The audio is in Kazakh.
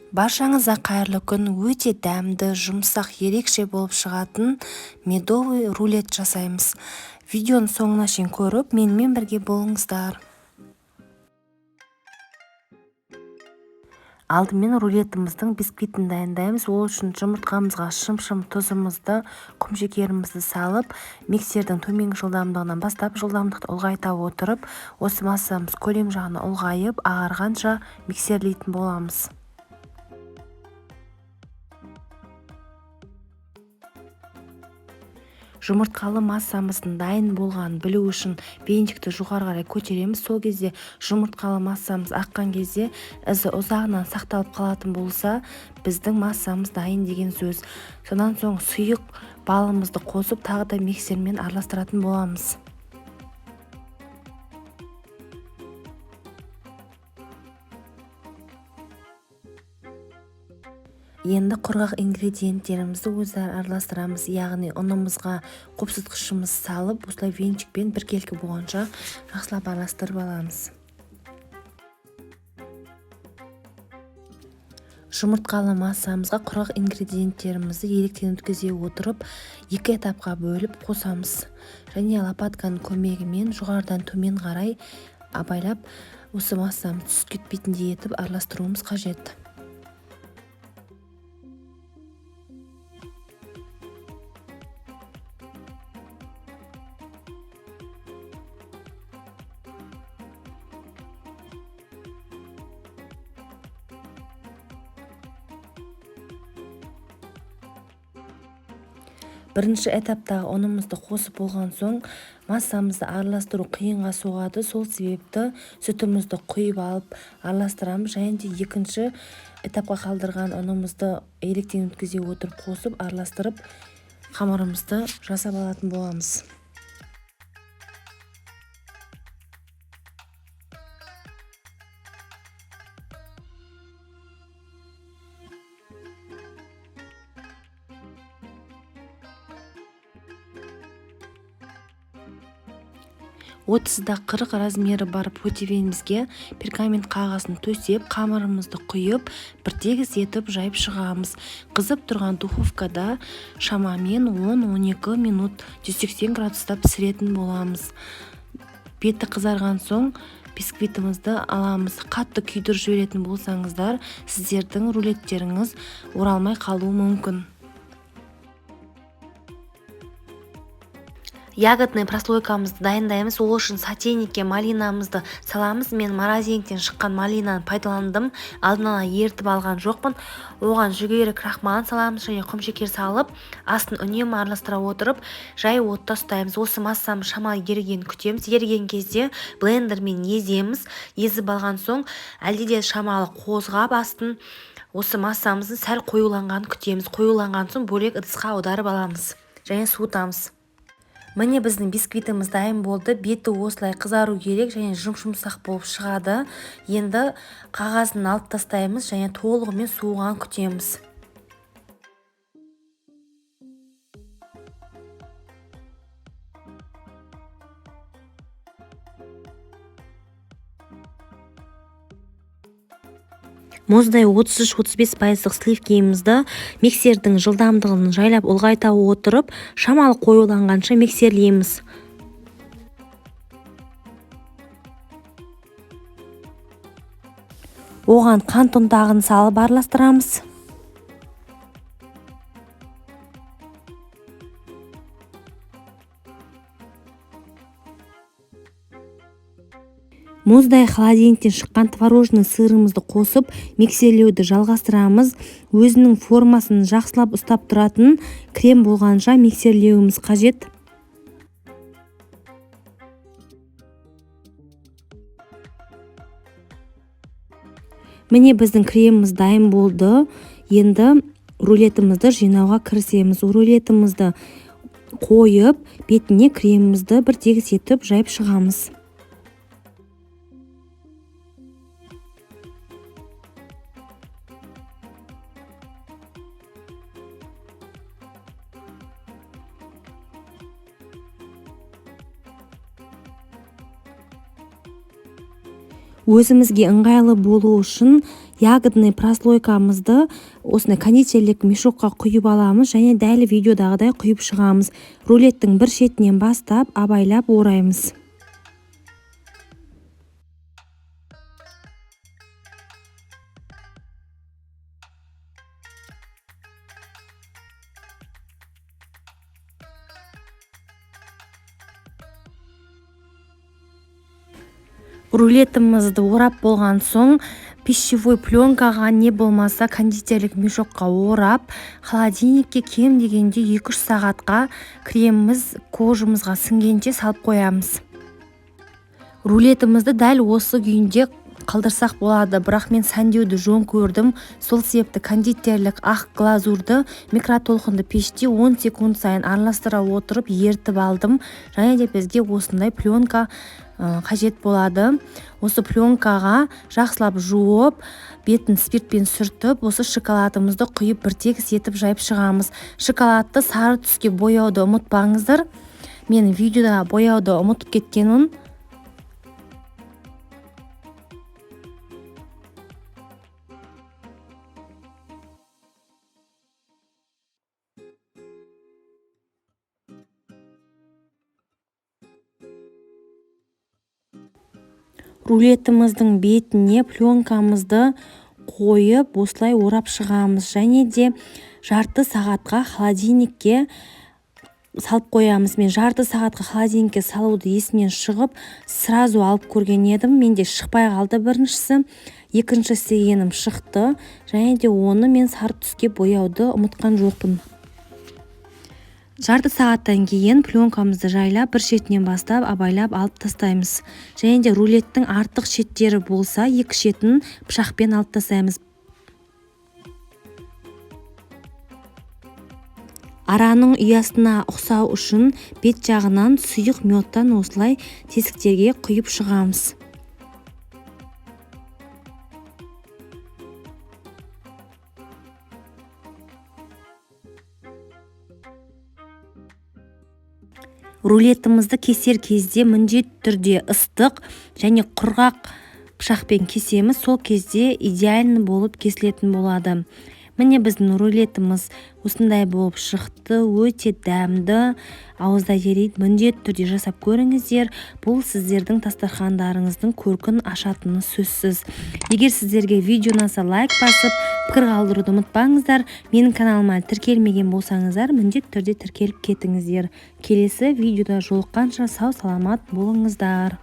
Баршаңызға қайырлы күн! Өте дәмді, жұмсақ, ерекше болып шығатын медовый рулет жасаймыз. Видеоның соңына шейін көріп, менімен бірге болыңыздар. Алдымен рулетіміздің бисквитін дайындаймыз. Ол үшін жұмыртқамызға шым-шым тұзымызды, құмшекерімізді салып, миксердің төменгі жылдамдығынан бастап, жылдамдықты ұлғайта отырып, осы массамыз көлем жағынан ұлғайып, ағарғанша миксерлейтін боламыз. Жұмыртқалы массамыздың дайын болғанын білу үшін венчикті жоғары қарай көтереміз. Сол кезде жұмыртқалы массамыз аққан кезде ізі ұзағынан сақталып қалатын болса, біздің массамыз дайын деген сөз. Содан соң сұйық балымызды қосып, тағы да миксермен араластыратын боламыз. Енді құрғақ ингредиенттерімізді өзара араластырамыз, яғни ұнымызға қопсытқышымыз салып, осылай венчикпен біркелкі болғанша жақсылап араластырып аламыз. Жұмыртқалы массамызға құрғақ ингредиенттерімізді електен өткізе отырып, екі этапқа бөліп қосамыз. Және лопатканың көмегімен жоғарыдан төмен қарай абайлап, осы массамыз түсіп кетпейтіндей етіп араластыруымыз қажет. Бірінші этаптағы ұнымызды қосып болған соң массамызды араластыру қиынға соғады. Сол себепті сүтімізді құйып алып араластырамыз. Және де екінші этапқа қалдырған ұнымызды електен өткізе отырып қосып араластырып, қамырымызды жасап алатын боламыз. 30-да 40 размері бар противенімізге пергамент қағазын төсеп, қамырымызды құйып, біртегіс етіп жайып шығамыз. Қызып тұрған духовкада шамамен 10-12 минут 180 градуста пісіретін боламыз. Беті қызарған соң бисквитімізді аламыз. Қатты күйдіріп жіберетін болсаңыздар, сіздердің рулеттеріңіз оралмай қалуы мүмкін. Ягодный прослойкамызды дайындаймыз. Ол үшін сотейникке малинамызды саламыз. Мен морозильниктен шыққан малинаны пайдаландым, алдын ала ерітіп алған жоқпын. Оған жүгері крахмалын саламыз және құмшекер салып, астын үнемі араластыра отырып, жай отта ұстаймыз. Осы массамыз шамалы ерігенін күтеміз. Еріген кезде блендермен еземіз. Езіп алған соң әлде де шамалы қозғап, астын осы массамыздың сәл қоюланғанын күтеміз. Қоюланған соң бөлек ыдысқа аударып аламыз және суытамыз. Міне, біздің бисквитіміз дайын болды. Беті осылай қызару керек және жұп-жұмсақ болып шығады. Енді қағазын алып тастаймыз және толығымен суыған күтеміз. Мұздай 33-35 пайыздық сливкиімізді миксердің жылдамдығын жайлап ұлғайта отырып, шамалы қоюланғанша миксерлейміз. Оған қант ұнтағын салып араластырамыз. Мұздай холодильниктен шыққан творожный сырымызды қосып, миксерлеуді жалғастырамыз. Өзінің формасын жақсылап ұстап тұратын крем болғанша миксерлеуіміз қажет. Міне, біздің креміміз дайын болды. Енді рулетімізді жинауға кірісеміз. Рулетімізді қойып, бетіне кремімізді бір тегіс етіп жайып шығамыз. Өзімізге ыңғайлы болу үшін Ягодный прослойкамызды осындай кондитерлік мешокқа құйып аламыз және дәл видеодағыдай құйып шығамыз. Рулеттің бір шетінен бастап абайлап ораймыз. Рулетімізді орап болған соң пищевой пленкаға не болмаса кондитерлік мешокқа орап, холодильникке кем дегенде 2-3 сағатқа креміміз кожамызға сіңгенше салып қоямыз. Рулетімізді дәл осы күйінде қалдырсақ болады, бірақ мен сәндеуді жөн көрдім. Сол себепті кондитерлік ақ глазурды микротолқынды пеште 10 секунд сайын араластыра отырып ерітіп алдым. Және де бізге осындай пленка қажет болады. Осы пленкаға жақсылап жуып, бетін спиртпен сүртіп, осы шоколадымызды құйып бір тегіс етіп жайып шығамыз. Шоколадты сары түске бояуды ұмытпаңыздар. Мен видеода бояуды ұмытып кеткенмін. Рулетіміздің бетіне пленкамызды қойып, осылай орап шығамыз. Және де жарты сағатқа холодильникке салып қоямыз. Мен жарты сағатқа холодильникке салуды есімнен шығып, сразу алып көрген едім. Менде шықпай қалды біріншісі, екінші істегенім шықты. Және де оны мен сары түске бояуды ұмытқан жоқпын. Жарты сағаттан кейін пленкамызды жайлап бір шетінен бастап абайлап алып тастаймыз. Және де рулеттің артық шеттері болса, екі шетін пышақпен алып тастаймыз. Араның ұясына ұқсау үшін бет жағынан сұйық мёдтан осылай тесіктерге құйып шығамыз. Рулетімізді кесер кезде міндетті түрде ыстық және құрғақ пышақпен кесеміз. Сол кезде идеальный болып кесілетін болады. Міне біздің рулетіміз осындай болып шықты. Өте дәмді, ауызда ериді. Міндетті түрде жасап көріңіздер. Бұл сіздердің дастархандарыңыздың көркін ашатыны сөзсіз. Егер сіздерге видео ұнаса, лайк басып, пікір қалдыруды ұмытпаңыздар. Менің каналыма тіркелмеген болсаңыздар, міндетті түрде тіркеліп кетіңіздер. Келесі видеода жолыққанша сау саламат болыңыздар.